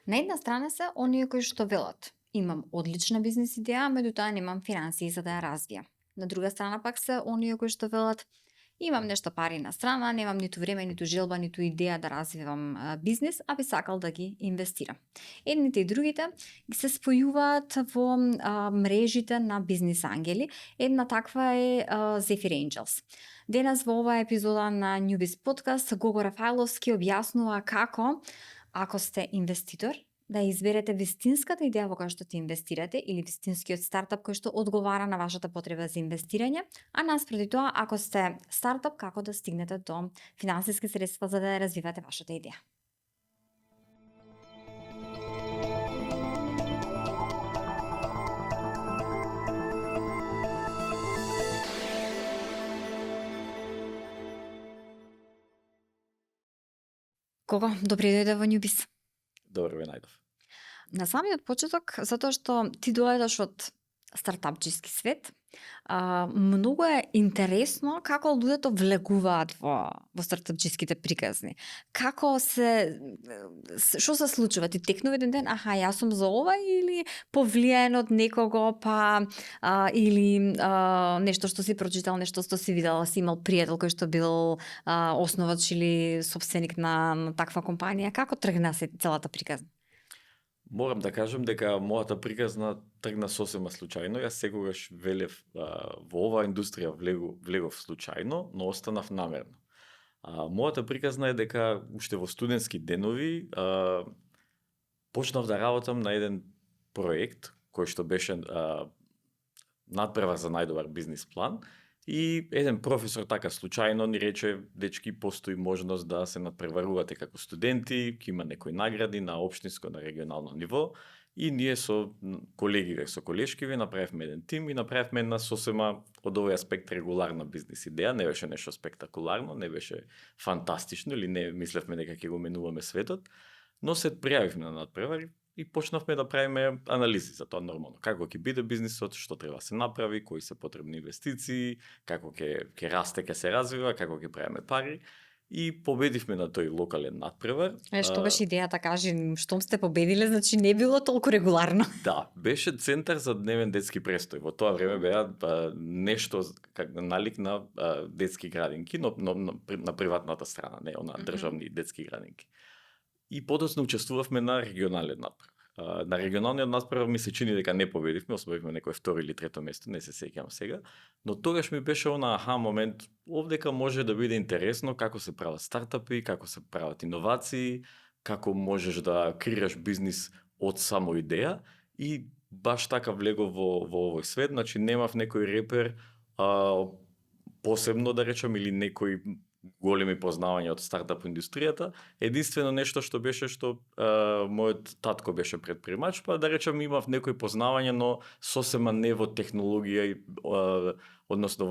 На една страна се оние кои што велат: имам одлична бизнис идеја, меѓутоа немам финансии за да ја развијам. На друга страна пак се оние кои што велат: имам нешто пари на страна, немам ниту време, ниту желба, ниту идеја да развивам бизнис, а би сакал да ги инвестирам. Едните и другите се спојуваат во мрежите на бизнис ангели. Една таква е Zephyr Angels. Денес во оваа епизода на Newbiz Podcast Гого Рафаиловски објаснува како, ако сте инвеститор, да изберете вистинската идеја во која што ти инвестирате или вистинскиот стартап кој што одговара на вашата потреба за инвестирање, а наспроти тоа, ако сте стартап, како да стигнете до финансиски средства за да ја развивате вашата идеја. Кого? Добри дојде во Newbiz. Добро ве најдов. На самиот почеток, затоа што ти доаѓаш од стартапчиски свет, многу е интересно како луѓето влегуваат во стартапчиските приказни. Како што се случува? Ти текнува еден ден, јас сум за ова, или повлијаен од некого, или нешто што си прочитал, нешто што си видел, си имал пријател кој што бил основач или собственик на таква компанија. Како тргна се целата приказна? Морам да кажам дека мојата приказна тргна сосема случајно. Јас секогаш велев во оваа индустрија влегов случајно, но останав намерно. Мојата приказна е дека уште во студентски денови почнав да работам на еден проект кој што беше надпревар за најдобар бизнис план. И еден професор така случајно ни рече: дечки, постои можност да се надпреварувате како студенти, ќе има некои награди на општинско, на регионално ниво. И ние со колегиве, со колешкиве направивме еден тим и направивме една сосема од овој аспект регуларна бизнис идеја. Не беше нешто спектакуларно, не беше фантастично или не мислевме дека ќе го менуваме светот, но се пријавивме на надпревари и почнавме да правиме анализи за тоа нормално. Како ќе биде бизнисот, што треба да се направи, кои се потребни инвестиции, како ќе расте, ќе се развива, како ќе правиме пари. И победивме на тој локален надпревар. Што беше идејата, кажи, штом сте победиле, значи не било толку регуларно. Да, беше центар за дневен детски престој. Во тоа време беа нешто налик на детски градинки, но на приватната страна, не на државни детски градинки. И подоцна учествувавме на регионален надпревар. На регионалниот надпревар ми се чини дека не победивме, освоивме некој второ или трето место, не се сеќавам сега, но тогаш ми беше момент, овдека може да биде интересно како се прават стартапи, како се прават иновации, како можеш да креираш бизнис од само идеја, и баш така влегов во овој свет. Значи немав некој репер посебно да речам или некој големи познавања од стартап индустријата. Единствено нешто што беше мојот татко беше претпримач, па да речам имав некои познавања, но сосема не во технологија, односно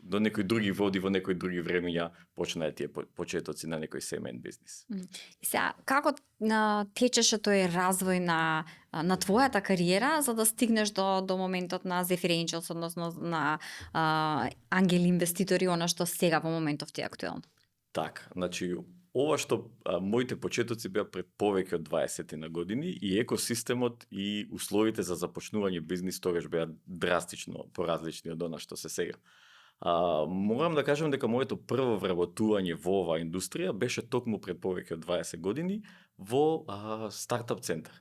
до некои други води, во некои други времења почнаа тие почетоци на некој семеен бизнис. И сега, како течеше тој развој на твојата кариера за да стигнеш до моментот на Zephyr Angels, односно на ангели инвеститори, она што сега во моментов ти е актуелно? Така, значи ова што моите почетоци беа пред повеќе од 20 на години, и екосистемот и условите за започнување бизнис тогаш беа драстично поразлични од она што се сега. Морам да кажам дека моето прво вработување во оваа индустрија беше токму пред повеќе од 20 години во стартап центар.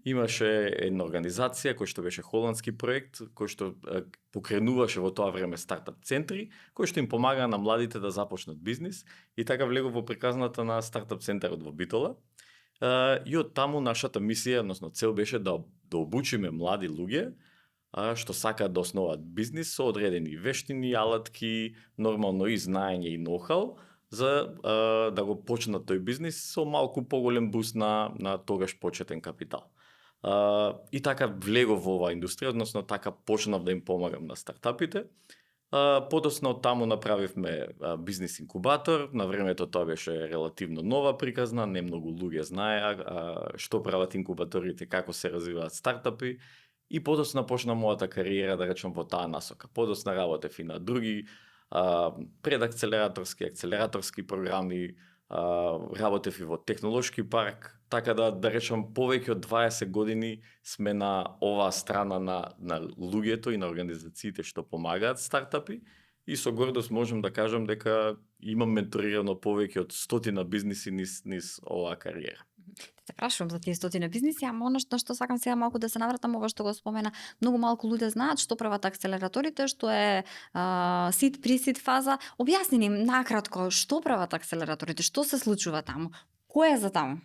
Имаше една организација кој што беше холандски проект, кој што покренуваше во тоа време стартап центри, кој што им помага на младите да започнат бизнис, и така влегов во приказната на стартап центарот во Битола. И од таму нашата мисија, односно цел, беше да обучиме млади луѓе што сакаат да основаат бизнис со одредени вештини, алатки, нормално и знаење и ноу-хау, за да го почнат тој бизнис со малку поголем буст на тогаш почетен капитал. И така влегов во оваа индустрија, односно така почнав да им помагам на стартапите. Подоцна од таму направивме бизнис инкубатор. На времето тоа беше релативно нова приказна, не многу луѓе знаеа што прават инкубаторите, како се развиваат стартапи. И подоцна почна мојата кариера, да речем, во таа насока. Подоцна работев и на други предакцелераторски, акцелераторски програми, работев и во технолошки парк, така да речам повеќе од 20 години сме на оваа страна на луѓето и на организациите што помагаат стартапи и со гордост можам да кажам дека имам менторирано повеќе од 100 бизниси низ оваа кариера. Те прашувам за тие 100 бизниси, ама она што сакам сега малку да се навратам ова што го спомена, многу малку луѓе знаат што прават акселераторите, што е сид, присид фаза. Објасни ни накратко што прават акселераторите, што се случува таму, кој е за таму?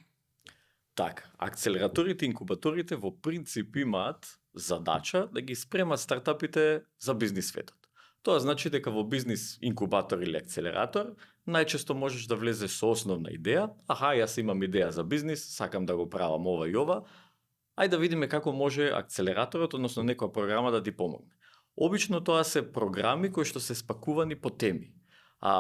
Така, акселераторите и инкубаторите во принцип имаат задача да ги спремат стартапите за бизнис светот. Тоа значи дека во бизнис инкубатор или акселератор најчесто можеш да влезеш со основна идеја, јас имам идеја за бизнис, сакам да го правам ова и ова, ајде да видиме како може акселераторот, односно некоја програма да ти помогне. Обично тоа се програми кои што се спакувани по теми.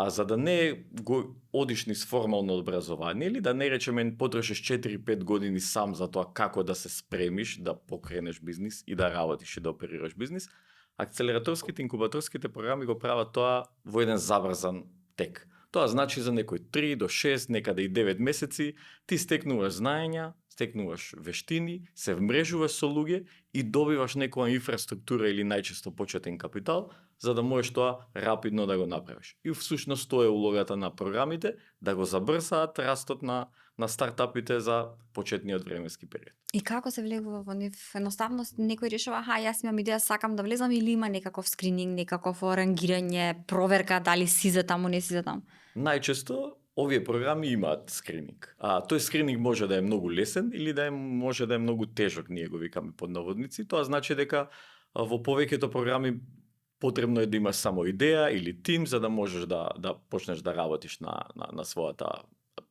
За да не го одиш низ формално образование или да не речеме потрошиш 4-5 години сам за тоа како да се спремиш да покренеш бизнис и да работиш и да оперираш бизнис, акселераторските инкубаторските програми го прават тоа во еден забрзан тек. Тоа значи за некои 3 до 6, некаде и 9 месеци, ти стекнуваш знаења, стекнуваш вештини, се вмрежуваш со луѓе и добиваш некоја инфраструктура или најчесто почетен капитал, за да можеш тоа рапидно да го направиш. И всушност тоа е улогата на програмите, да го забрзаат растот на стартапите за почетниот временски период. И како се влегува во нив? Едноставно некој решава, јас имам идеја, сакам да влезам, или има некаков скрининг, некаков рангирање, проверка дали си за таму, не си за таму? Најчесто овие програми имаат скрининг. Тој скрининг може да е многу лесен или може да е многу тежок, ние го викаме под наводници. Тоа значи дека во повеќето програми потребно е да имаш само идеја или тим за да можеш да почнеш да работиш на својата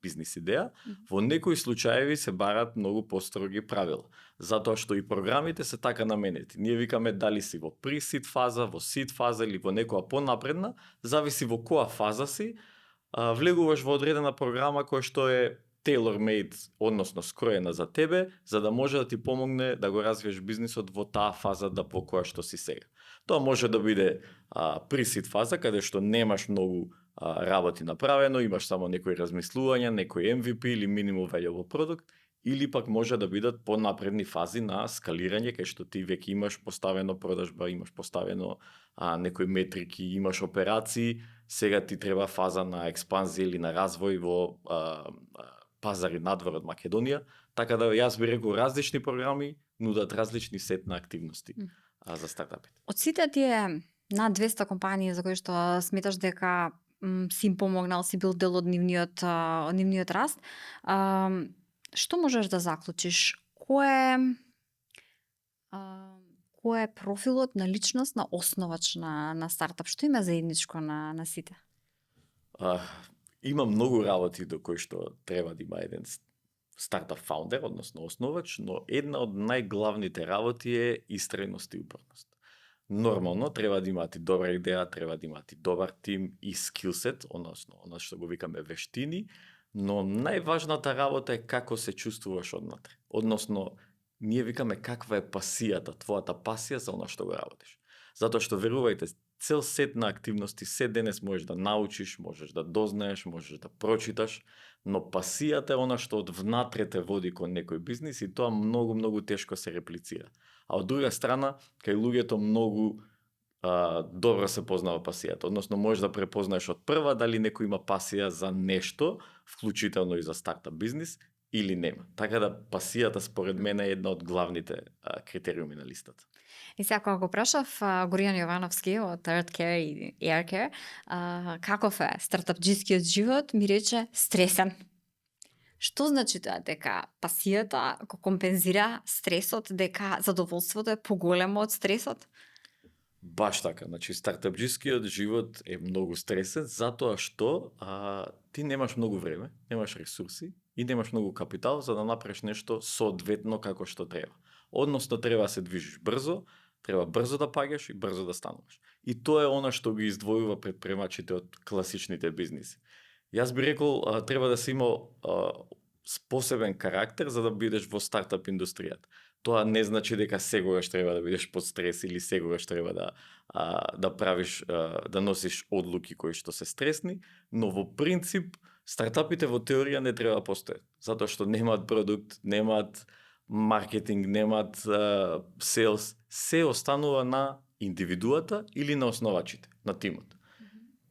бизнис идеја. Во некои случаеви се барат многу построги правила, затоа што и програмите се така наменети. Ние викаме дали си во pre-seed фаза, во seed фаза или во некоја понапредна, зависи во која фаза си, влегуваш во одредена програма која што е tailor-made, односно скроена за тебе, за да може да ти помогне да го развиеш бизнисот во таа фаза во која што си сега. Тоа може да биде pre-seed фаза, каде што немаш многу работи направено, имаш само некои размислувања, некој MVP или minimum valuable product, или пак може да бидат понапредни фази на скалирање, кај што ти веќе имаш поставено продажба, имаш поставено некои метрики, имаш операции, сега ти треба фаза на експанзија или на развој во пазари надвор од Македонија, така да јас би рекол различни програми нудат различни сет на активности за стартапите. Од сите тие над 200 компании за кои што сметаш дека си им помогнал, си бил дел од нивниот раст, што можеш да заклучиш? Кој е профилот на личност на основач на стартап? Што има заедничко на сите? Има многу работи до кои што треба да има еден стартап фаундер, односно основач, но една од најглавните работи е истрајност и упорност. Нормално треба да имате добра идеја, треба да имате добар тим и скилсет, односно она што го викаме вештини, но најважната работа е како се чувствуваш однатре. Односно, ние викаме каква е пасијата, твојата пасија за она што го работиш. Затоа што верувајте, цел сет на активности се денес можеш да научиш, можеш да дознаеш, можеш да прочиташ, но пасијата е она што од внатре те води кон некој бизнис и тоа многу тешко се реплицира. А од друга страна, кај луѓето многу добро се познава пасијата. Односно, можеш да препознаеш од прва дали некој има пасија за нешто, вклучително и за стартап бизнис, или нема. Така да пасијата според мене е една од главните критериуми на листата. И сега кога го прашав Горијан Јовановски од Earth Care и Air Care, каков е стартапџискиот живот, ми рече стресен. Што значи тоа? Дека пасијата го компензира стресот, дека задоволството е поголемо од стресот? Баш така, значи стартапџискиот живот е многу стресен затоа што ти немаш многу време, немаш ресурси и немаш многу капитал за да направиш нешто соодветно како што треба. Односно треба да се движиш брзо, треба брзо да паѓаш и брзо да стануваш. И тоа е она што ги издвојува претпремачите од класичните бизниси. Јас би рекол треба да се има посебен карактер за да бидеш во стартап индустријата. Тоа не значи дека сегогаш треба да бидеш под стрес или сегогаш треба да правиш, да носиш одлуки кои што се стресни, но во принцип Стартапите во теорија не треба да постојат, затоа што немаат продукт, немаат маркетинг, немаат селс, се останува на индивидуата или на основачите, на тимот.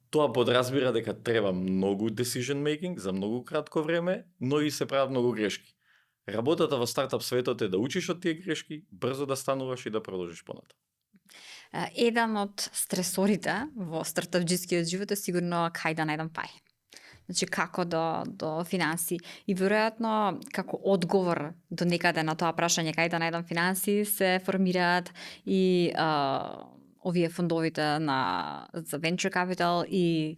Тоа подразбира дека треба многу decision making за многу кратко време, но и се прават многу грешки. Работата во стартап светот е да учиш од тие грешки, брзо да стануваш и да продолжиш понатаму. Еден од стресорите во стартапџискиот живот е сигурно кај да најдам пари. Значи како до финанси и веројатно како одговор до некаде на тоа прашање кај да најдам финанси се формираат и овие фондовите за venture capital и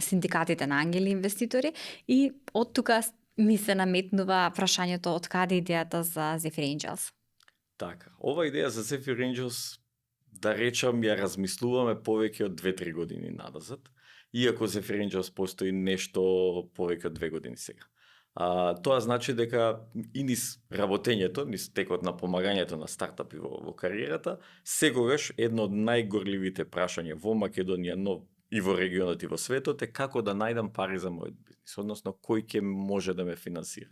синдикатите на ангели инвеститори и од тука ми се наметнува прашањето од каде идејата за Zephyr Angels. Така, ова идеја за Zephyr Angels, да речам, ја размислуваме повеќе од 2-3 години надазад, иако Zephyr Angels постои нешто повеќе од 2 години сега. Тоа значи дека и низ работењето, низ текот на помагањето на стартапи во кариерата, секогаш едно од најгорливите прашања во Македонија, но и во регионот и во светот е како да најдам пари за мојот бизнис, односно кој ќе може да ме финансира.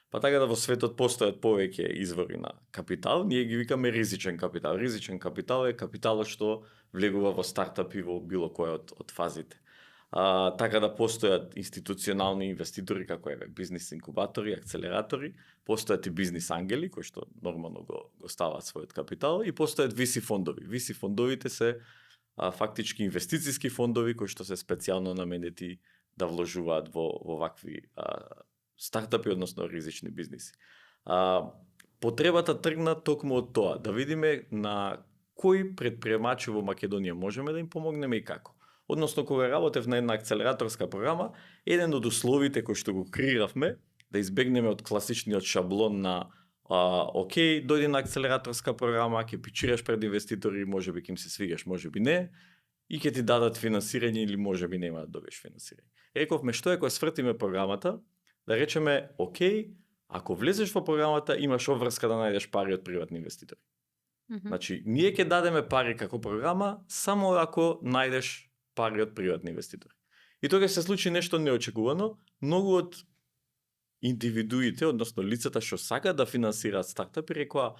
Па така да во светот постојат повеќе извори на капитал, ние ги викаме ризичен капитал. Ризичен капитал е капиталот што влегува во стартапи во било која од фазите. Така да постојат институционални инвеститори како еве бизнис инкубатори, акцелератори, постојат и бизнис ангели кои што нормално го ставаат својот капитал и постојат VC фондови. VC фондовите се фактички инвестициски фондови кои што се специјално наменети да вложуваат во вакви стартапи, односно ризични бизниси. Потребата тргна токму од тоа, да видиме на кои предприемачи во Македонија можеме да им помогнеме и како. Односно, кога работев на една акцелераторска програма, еден од условите кои што го креиравме, да избегнеме од класичниот шаблон на окей, дојди на акцелераторска програма, ќе пичираш пред инвеститори, можеби ќе им се свигаш, можеби не, и ќе ти дадат финансирање или можеби нема да добиеш финансирање. Рековме, што е кога свртиме програмата, да речеме, окей, ако влезеш во програмата, имаш обврска да најдеш пари од приватни инвеститори. Значи, ние ќе дадеме пари како програма, само ако најдеш пари од приватни инвеститори. И тога се случи нешто неочекувано, многу од индивидуите, односно лицата што сакаат да финансираат стартапи, рекоа,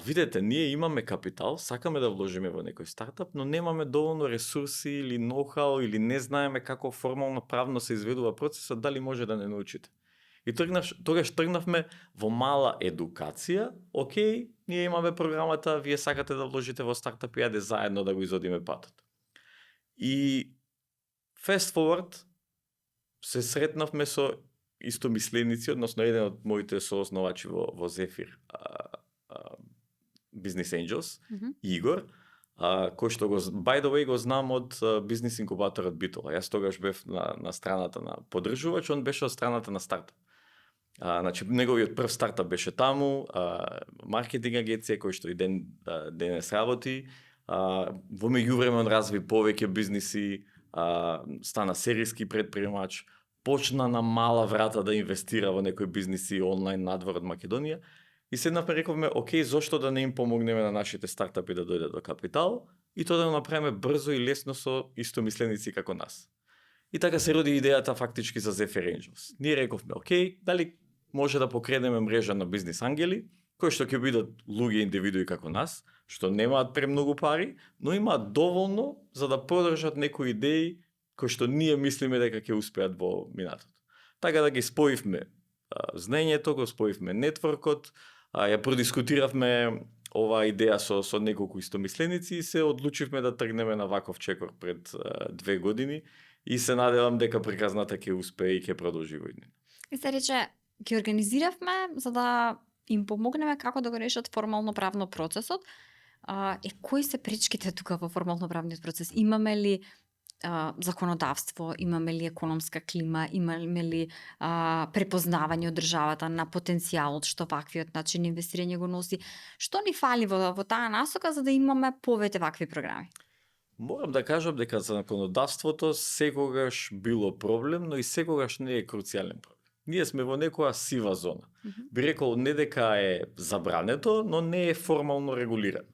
видете, ние имаме капитал, сакаме да вложиме во некој стартап, но немаме доволно ресурси или ноу-хау или не знаеме како формално правно се изведува процесот, дали може да не научите. И тогаш тргнавме во мала едукација, окей, ние имаме програмата, вие сакате да вложите во стартап и ајде заедно да го изодиме патот. И fast forward се сретнавме со истомисленици, односно еден од моите соосновачи во Zephyr Business Angels, Игор, кој што го, by the way, го знам од бизнис инкубаторот Битола. Јас тогаш бев на страната на поддржувач, он беше од страната на стартап. Значи, неговиот прв стартап беше таму, маркетинг агенција кој што и денес работи. Во меѓувреме он разви повеќе бизниси, стана серијски предприемач, почна на мала врата да инвестира во некои бизниси онлайн надвор од Македонија. И седнавме рековме, окей, зошто да не им помогнеме на нашите стартапи да дојдат до капитал и тоа да го направиме брзо и лесно со истомисленици како нас. И така се роди идејата фактички за Zephyr Angels. Ние рековме, окей, дали може да покренеме мрежа на бизнис ангели, кои што ќе бидат луѓе индивидуи како нас, што немаат премногу пари, но имаат доволно за да подржат некои идеи кои што ние мислиме дека ќе успеат во минатото. Така да ги споивме знаењето, го споивме нетворкот, ја продискутиравме оваа идеја со неколку истомисленици и се одлучивме да тргнеме на ваков чекор пред 2 години и се надевам дека приказната ќе успее и ќе продолжи во иднина. И се рече, ги организиравме за да им помогнеме како да го решат формално правно процесот. Кои се пречките тука во формално правниот процес? Имаме ли законодавство, имаме ли економска клима, имаме ли препознавање од државата на потенцијалот што ваквиот начин инвестирање го носи? Што ни фали во таа насока за да имаме повеќе вакви програми? Морам да кажам дека законодавството секогаш било проблем, но и секогаш не е круцијален проблем. Ние сме во некоја сива зона. Би рекол не дека е забрането, но не е формално регулирано.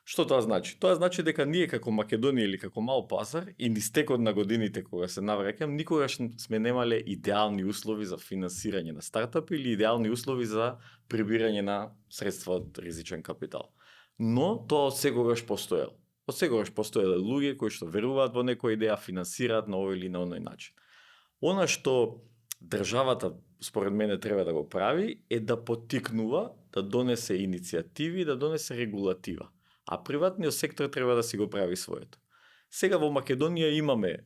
Што тоа значи? Тоа значи дека ние како Македонија или како мал пазар и низ текот на годините кога се навраќам, никогаш сме немале идеални услови за финансирање на стартапи или идеални услови за прибирање на средства од ризичен капитал. Но тоа одсекогаш постоело. Одсекогаш постоеле луѓе кои што веруваат во некоја идеја, финансираат на овој или на оној начин. Она што државата според мене треба да го прави е да поттикнува, да донесе иницијативи, да донесе регулатива. А приватниот сектор треба да си го прави своето. Сега во Македонија имаме,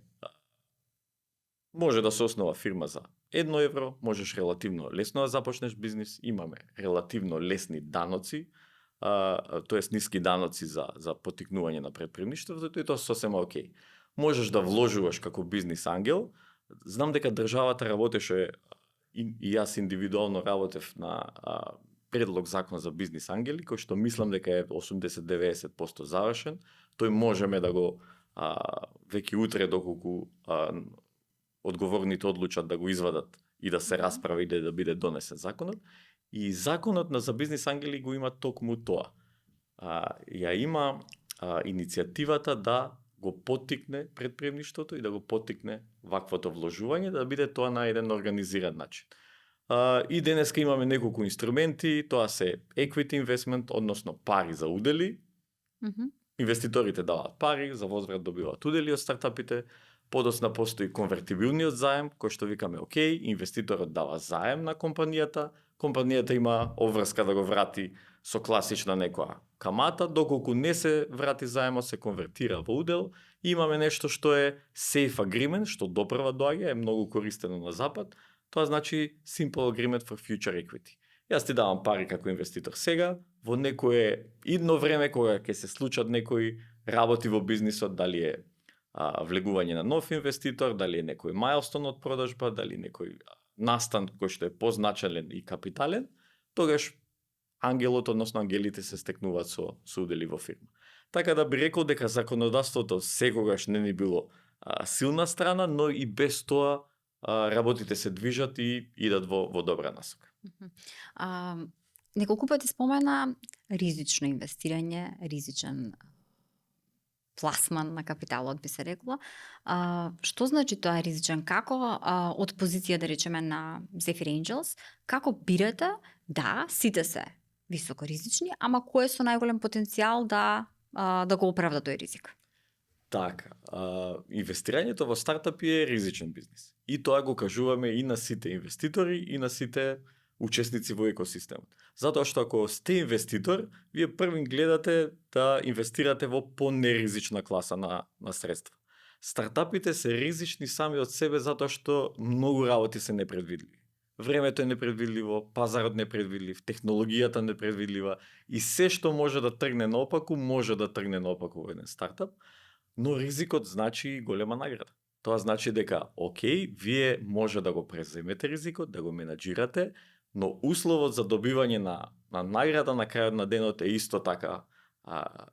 може да се основа фирма за 1 евро, можеш релативно лесно да започнеш бизнис, имаме релативно лесни даноци, тоест ниски даноци за поттикнување на претприемништвото и тоа сосема окей. Можеш да вложуваш како бизнис ангел. Знам дека државата работеше и јас индивидуално работев на предлог закон за бизнис ангели, кој што мислам дека е 80-90% завршен. Тој можеме да го веќе утре доколку одговорните одлучат да го извадат и да се расправи и да биде донесен законот. И законот за бизнис ангели го има токму тоа. Ја има иницијативата да го поттикне претприемништвото и да го поттикне ваквото вложување, да биде тоа на еден организиран начин. И денеска имаме неколку инструменти, тоа се equity investment, односно пари за удели. Инвеститорите даваат пари, за возврат добиваат удели од стартапите. Подоцна постои конвертибилниот заем, кој што викаме окей, инвеститорот дава заем на компанијата, компанијата има обврска да го врати со класична некоја камата, доколку не се врати заемот, се конвертира во удел. И имаме нешто што е safe agreement, што допрва доаѓа, е многу користено на запад. Тоа значи simple agreement for future equity. Јас ти давам пари како инвеститор сега, во некое идно време кога ќе се случат некои работи во бизнисот, дали е влегување на нов инвеститор, дали е некој мајлстон од продажба, дали некој настан кој што е позначален и капитален, тогаш ангелот, односно ангелите се стекнуваат со удели во фирма. Така да би рекол дека законодавството секогаш не ни било силна страна, но и без тоа работите се движат и идат во добра насока. Неколку пати спомена ризично инвестирање, ризичен пласман на капиталот, би се рекло. Што значи тоа ризичен? Како од позиција, да речеме, на Zephyr Angels, како бирате? Да, сите се високо ризични, ама кој е со најголем потенцијал да го оправда тој ризик? Така, инвестирањето во стартапи е ризичен бизнис. И тоа го кажуваме и на сите инвеститори, и на сите учесници во екосистемот. Затоа што ако сте инвеститор, вие првин гледате да инвестирате во понеризична класа на средства. Стартапите се ризични сами од себе затоа што многу работи се непредвидливи. Времето е непредвидливо, пазарот непредвидлив, технологијата непредвидлива и се што може да тргне наопаку, може да тргне наопаку во еден стартап, но ризикот значи голема награда. Тоа значи дека, окей, вие може да го преземете ризикот, да го менаџирате, но условот за добивање на награда на крајот на денот е исто така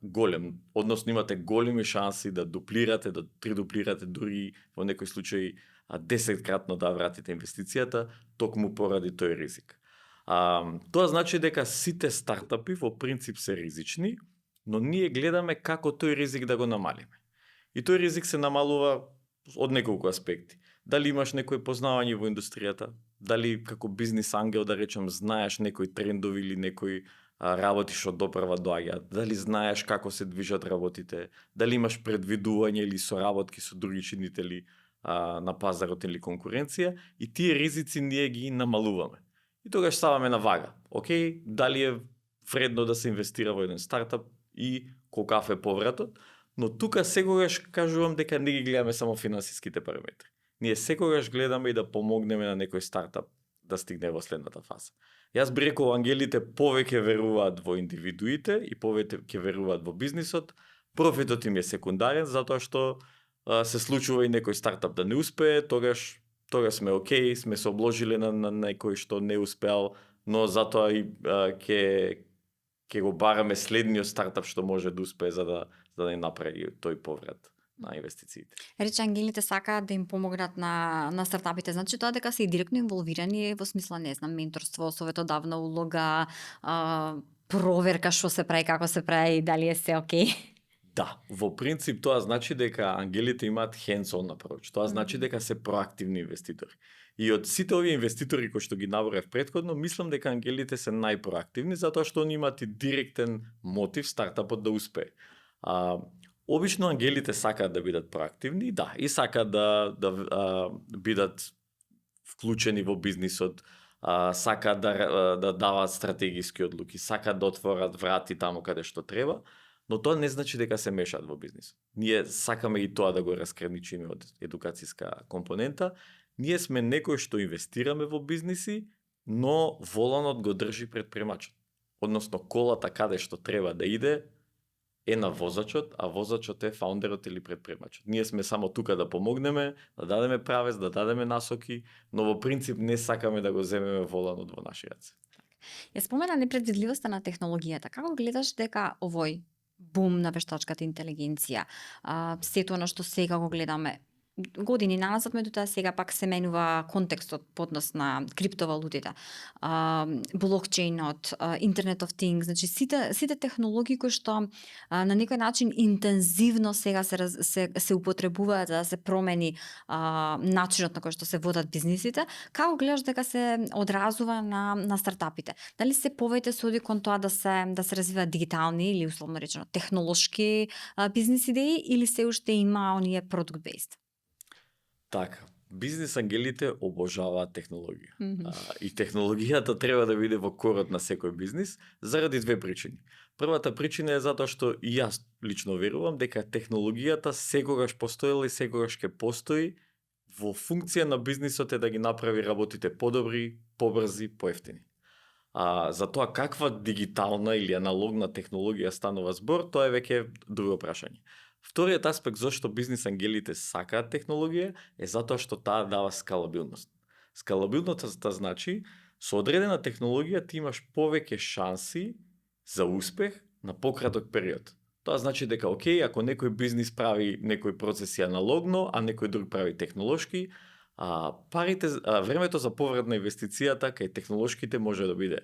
голем. Односно имате големи шанси да дуплирате, да тридуплирате, дури во некој случај 10-кратно да вратите инвестицијата, токму поради тој ризик. Тоа значи дека сите стартапи во принцип се ризични, но ние гледаме како тој ризик да го намалиме. И тој ризик се намалува од неколку аспекти. Дали имаш некој познавање во индустријата, дали како бизнис ангел, да речем, знаеш некои трендови или некои работи што допрва доаѓаат, дали знаеш како се движат работите, дали имаш предвидување или соработки со други чинители на пазарот или конкуренција, и тие ризици ние ги намалуваме. И тогаш ставаме на вага. Океј, дали е вредно да се инвестира во еден стартап и колкав е повратот, но тука секогаш кажувам дека не ги гледаме само финансиските параметри. Ние секогаш гледаме и да помогнеме на некој стартап да стигне во следната фаза. Јас би рекол, ангелите повеќе веруваат во индивидуите и повеќе веруваат во бизнисот. Профитот им е секундарен, затоа што се случува и некој стартап да не успее, тогаш сме окей, сме се обложиле на некој што не успеал, но затоа и ќе го бараме следниот стартап што може да успее за да не направи тој поврат на инвестициите. Рече, ангелите сакаат да им помогнат на стартапите. Значи тоа дека се и директно инволвирани во смисла, не знам, менторство, советодавна улога, проверка што се прави, како се прави и дали е се окей. Да, во принцип тоа значи дека ангелите имаат hands-on approach. Тоа значи дека се проактивни инвеститори. И од сите овие инвеститори кои што ги наборев претходно, мислам дека ангелите се најпроактивни затоа што они имаат и директен мотив стартапот да успее. Обично ангелите сакаат да бидат проактивни, да, и сакаат да бидат вклучени во бизнисот, сакаат да даваат стратегиски одлуки, сакаат да отворат врати таму каде што треба, но тоа не значи дека се мешаат во бизнис. Ние сакаме и тоа да го разграничиме од едукацијска компонента. Ние сме некои што инвестираме во бизниси, но воланот го држи претпремачот. Односно, колата каде што треба да иде е на возачот, а возачот е фаундерот или претпремачот. Ние сме само тука да помогнеме, да дадеме правец, да дадеме насоки, но во принцип не сакаме да го земеме воланот во наши раце. Ја спомена непредвидливоста на технологијата. Како гледаш дека овој бум на вештачката интелигенција, сето на што сега го гледаме, години назад, меѓутоа сега пак се менува контекстот по однос на криптовалутите, блокчейнот, Internet of Things, значи сите технологии кои што на некој начин интензивно сега се употребуваат за да се промени начинот на кој што се водат бизнисите. Како гледаш дека се одразува на стартапите? Дали се повеќе се оди кон тоа да се развиваат дигитални или условно речено технолошки бизнис идеи или се уште има оние product based? Така, бизнис ангелите обожаваат технологија. И технологијата треба да биде во корот на секој бизнис заради две причини. Првата причина е затоа што и јас лично верувам дека технологијата секогаш постоела и секогаш ќе постои во функција на бизнисот е да ги направи работите подобри, побрзи, поевтини. За тоа каква дигитална или аналогна технологија станува збор, тоа е веќе друго прашање. Вториот аспект зашто бизнис ангелите сакаат технологија е затоа што таа дава скалабилност. Скалабилноста значи со одредена технологија ти имаш повеќе шанси за успех на пократок период. Тоа значи дека окей, ако некој бизнис прави некои процеси аналогно, а некој друг прави технолошки, времето за поврат на инвестицијата кај технолошките може да биде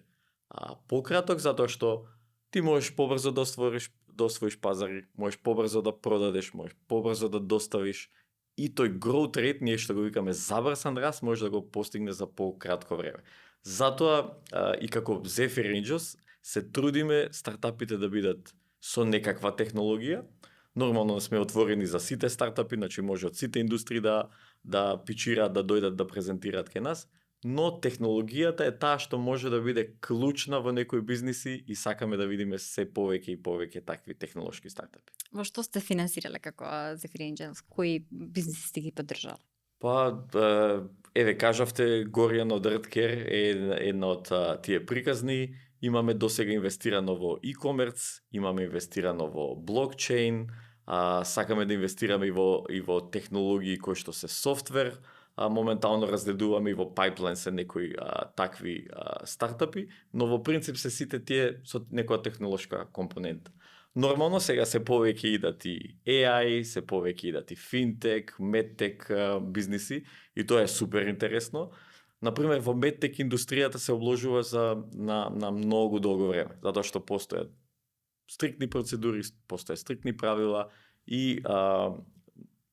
пократок затоа што ти можеш побрзо да освоиш пазари, можеш побрзо да продадеш, можеш побрзо да доставиш и тој growth rate, ние што го викаме забрсан раст, може да го постигне за пократко време. Затоа и како Zephyr Angels се трудиме стартапите да бидат со некаква технологија. Нормално сме отворени за сите стартапи, значи може од сите индустрии да пичираат, да дојдат да презентираат кај нас, но технологијата е таа што може да биде клучна во некои бизниси и сакаме да видиме се повеќе и повеќе такви технолошки стартапи. Во што сте финансирале како Zephyr Angels? Кои бизниси сте ги поддржале? Еве кажавте Горијан од Redcare е една од тие приказни. Имаме досега инвестирано во e-commerce, имаме инвестирано во блокчейн, сакаме да инвестираме и во технологии кои што се софтвер. Моментално разгледуваме и во pipeline се некои такви стартапи, но во принцип се сите тие со некоја технолошка компонента. Нормално сега се повеќе идат и AI, се повеќе идат и финтек, медтек бизниси и тоа е супер интересно. Например, во медтек индустријата се обложува на многу долго време, затоа што постојат стриктни процедури, постојат стриктни правила и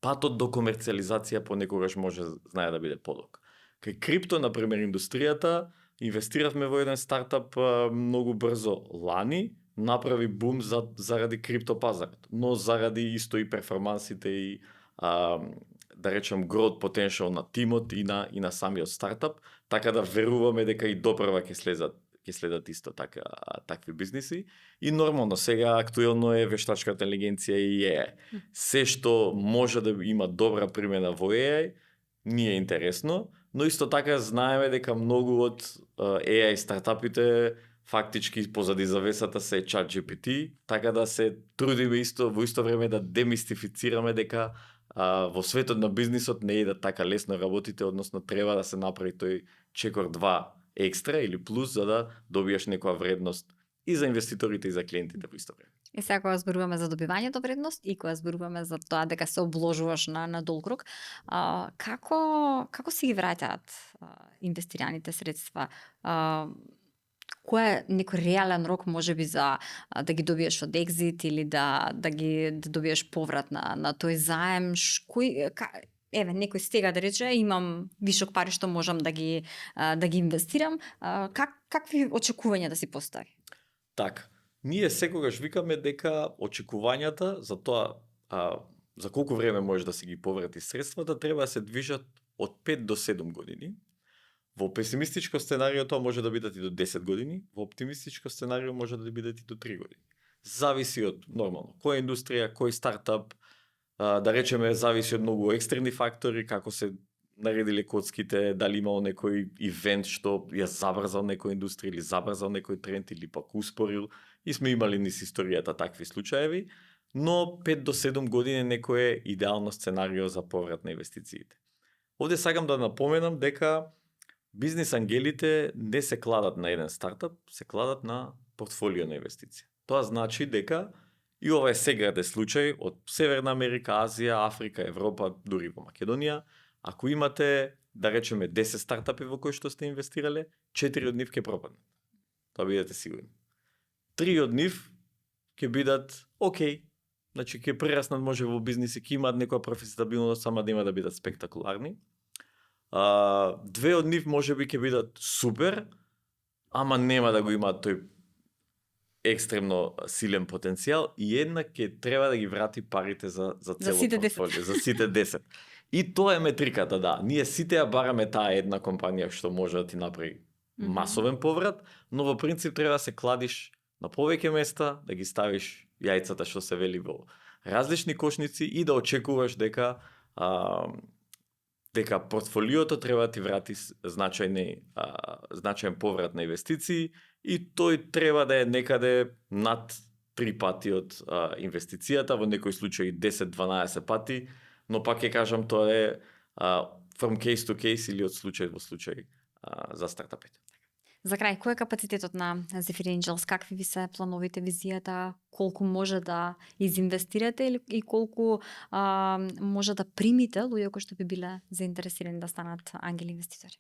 патот до комерцијализација понекогаш може знае да биде подолг. Кај крипто, например, индустријата, инвестиравме во еден стартап многу брзо лани, направи бум заради крипто пазарот, но заради исто и перформансите и да речем growth potential на тимот и на самиот стартап, така да веруваме дека и доправа ќе следат исто така такви бизниси. И нормално сега актуелно е вештачката интелигенција и AI. Се што може да има добра примена во AI, ни е интересно, но исто така знаеме дека многу од AI стартапите фактички позади завесата се ChatGPT, така да се трудиме во исто време да демистифицираме дека во светот на бизнисот не е да така лесно работите, односно треба да се направи тој чекор 2 екстра или плюс за да добиеш некоја вредност и за инвеститорите и за клиентите во исто време. И сега кога зборуваме за добивањето вредност и кога зборуваме за тоа дека се обложуваш на долг рок, како си ги враќаат инвестираните средства? кој е некој реален рок можеби за да ги добиеш од екзит или да добиеш поврат на тој заем, еве некој стега да рече имам вишок пари што можам да ги инвестирам, какви очекувања да си постави? Така, ние секогаш викаме дека очекувањата за тоа за колку време може да си ги поврати средствата треба да се движат од 5 до 7 години. Во песимистичко сценарио тоа може да бидат и до 10 години, во оптимистичко сценарио може да бидат и до 3 години. Зависи од нормално која индустрија, кој стартап, да речеме зависи од многу екстерни фактори, како се наредиле коцките, дали имало некој ивент што ја забрзал некоја индустрија или забрзал некој тренд или пак успорил, и сме имали низ историјата такви случаеви, но 5 до 7 години некој е идеално сценарио за поврат на инвестициите. Овде сакам да напоменам дека бизнис ангелите не се кладат на еден стартап, се кладат на портфолио на инвестиција. Тоа значи дека, и ова е сеграде случај од Северна Америка, Азија, Африка, Европа, дури во Македонија, ако имате, да речеме, 10 стартапи во кои што сте инвестирале, 4 од нив ќе пропаднат. Тоа бидете сигурни. 3 од нив ќе бидат окей, значи ќе прераснат може во бизниси, ќе имаат некоја профитабилност, сама да има да бидат спектакуларни. 2 од нив можеби ќе бидат супер, ама нема да го имаат тој екстремно силен потенцијал, и една ќе треба да ги врати парите за целото портфолио, за сите 10. И тоа е метриката, да. Ние сите ја бараме таа една компанија што може да ти направи масовен поврат, но во принцип треба да се кладиш на повеќе места, да ги ставиш јајцата што се вели во различни кошници и да очекуваш дека портфолиото треба да ти врати значаен поврат на инвестиции, и тој треба да е некаде над 3 пати од инвестицијата, во некои случаи 10-12 пати, но пак ќе кажам тоа е from case to case или од случај во случај за стартапите. За крај, кој е капацитетот на Zephyr Angels? Какви ви се плановите, визијата, колку може да изинвестирате и колку може да примите луѓе кои што би биле заинтересирани да станат ангели инвеститори?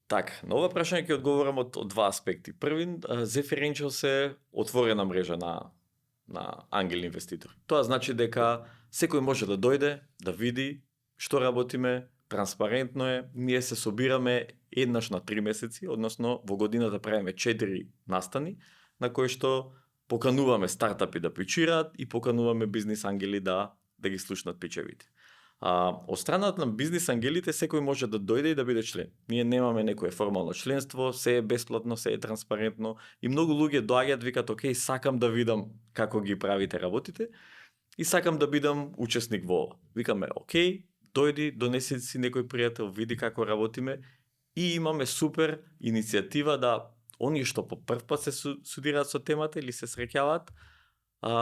Така, на ова прашање ќе одговорам од два аспекти. Први, Zephyr Angels е отворена мрежа на ангели инвеститори. Тоа значи дека секој може да дојде, да види што работиме, транспарентно е, ние се собираме еднаш на 3 месеци, односно во годината правиме 4 настани, на кои што покануваме стартапи да пичираат и покануваме бизнис ангели да ги слушнат пичевите. Од страната на бизнис ангелите секој може да дојде и да биде член. Ние немаме некое формално членство, се е бесплатно, се е транспарентно, и многу луѓе доаѓаат, викаат, окей, сакам да видам како ги правите работите и сакам да бидам учесник во ова. Викаме, окей, дојди, донеси си некој пријател, види како работиме, и имаме супер иницијатива да оние што по прв пат се студираат со темата или се среќаваат,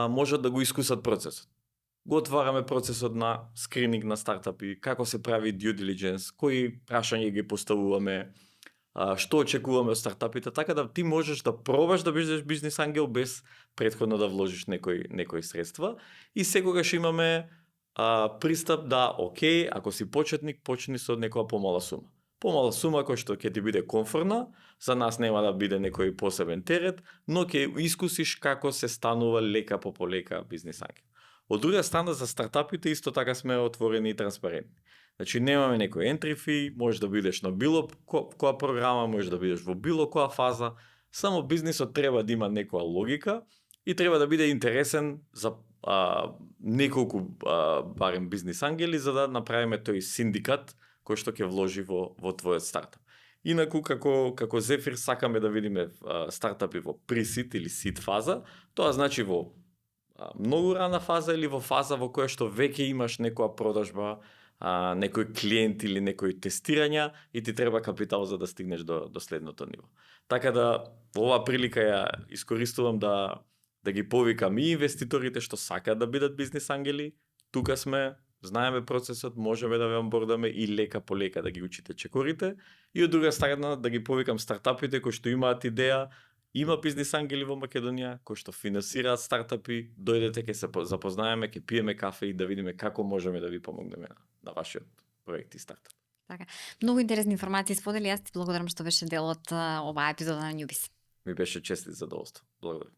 можат да го искусат процесот. Го отвараме процесот на скрининг на стартапи, како се прави due diligence, кои прашања ги поставуваме, што очекуваме од стартапите, така да ти можеш да пробаш да бидеш бизнис ангел без претходно да вложиш некои средства, и секогаш имаме пристап да, окей, ако си почетник, почни со некоја помала сума. Помала сума која што ќе ти биде комфортна, за нас нема да биде некој посебен терет, но ќе искусиш како се станува лека по полека бизнис ангел. Од друга страна, за стартапите исто така сме отворени и транспарентни. Значи немаме некој entry fee, можеш да бидеш на било која програма, можеш да бидеш во било која фаза, само бизнисот треба да има некоја логика и треба да биде интересен за неколку барем бизнис ангели, за да направиме тој синдикат кој што ќе вложи во твојот стартап. Инаку, како Zephyr сакаме да видиме стартапи во pre-seed или seed фаза, тоа значи во многу рана фаза или во фаза во која што веќе имаш некоја продажба, некој клиент или некои тестирања и ти треба капитал за да стигнеш до следното ниво. Така да, оваа прилика ја искористувам да ги повикам и инвеститорите што сакаат да бидат бизнис ангели. Тука сме, знаеме процесот, можеме да ве онбордаме и лека по лека да ги учите чекорите. И од друга страна да ги повикам стартапите кои што имаат идеја. Има бизнис ангели во Македонија кои што финансираат стартапи, дојдете, ќе се запознаеме, ќе пиеме кафе и да видиме како можеме да ви помогнеме на вашиот проект и стартап. Така. Многу интересни информации сподели, јас ти благодарам што беше дел од оваа епизода на Newbies. Ми беше чест и задоволство. Благодарам.